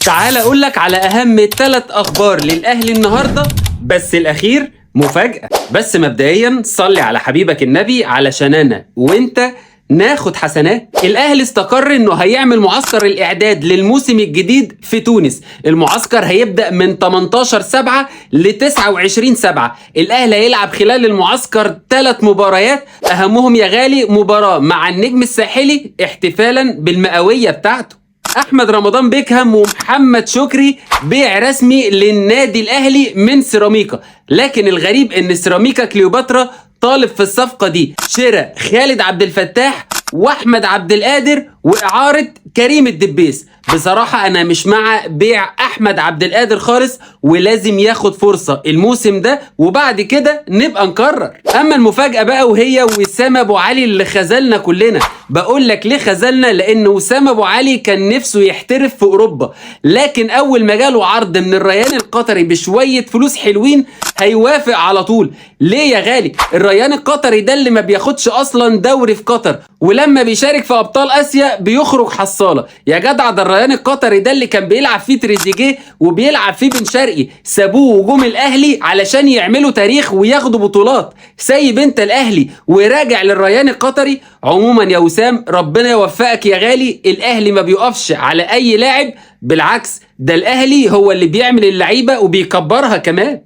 تعال اقول لك على اهم 3 اخبار للاهلي النهارده، بس الاخير مفاجأة. بس مبدئيا صلي على حبيبك النبي علشان انا وانت ناخد حسنات. الاهلي استقر انه هيعمل معسكر الاعداد للموسم الجديد في تونس. المعسكر هيبدأ من 18/7 ل 29/7. الاهلي هيلعب خلال المعسكر 3 مباريات، اهمهم يا غالي مباراة مع النجم الساحلي احتفالا بالمئوية بتاعته. احمد رمضان بيكهام ومحمد شكري بيع رسمي للنادي الاهلي من سيراميكا، لكن الغريب ان سيراميكا كليوباترا طالب في الصفقة دي شراء خالد عبد الفتاح واحمد عبد القادر واعاره كريم الدبيس. بصراحة انا مش مع بيع احمد عبد القادر خالص، ولازم ياخد فرصة الموسم ده وبعد كده نبقى نقرر. اما المفاجاة بقى وهي وسام ابو علي اللي خذلنا كلنا. بقول لك ليه خذلنا؟ لان وسام ابو علي كان نفسه يحترف في اوروبا، لكن اول ما جاله عرض من الريان القطري بشوية فلوس حلوين هيوافق على طول. ليه يا غالي؟ الريان القطري ده اللي ما بياخدش اصلا دوري في قطر، ولما بيشارك في ابطال اسيا بيخرج حصاله. يا جدع ده الريان القطري ده اللي كان بيلعب فيه تريزيجيه وبيلعب فيه بن شرقي، سابوه وجوم الاهلي علشان يعملوا تاريخ وياخدوا بطولات. سايب انت الاهلي وراجع للريان القطري. عموما يا وسام ربنا يوفقك يا غالي، الاهلي ما بيقفش على اي لاعب، بالعكس ده الاهلي هو اللي بيعمل اللعيبة وبيكبرها كمان.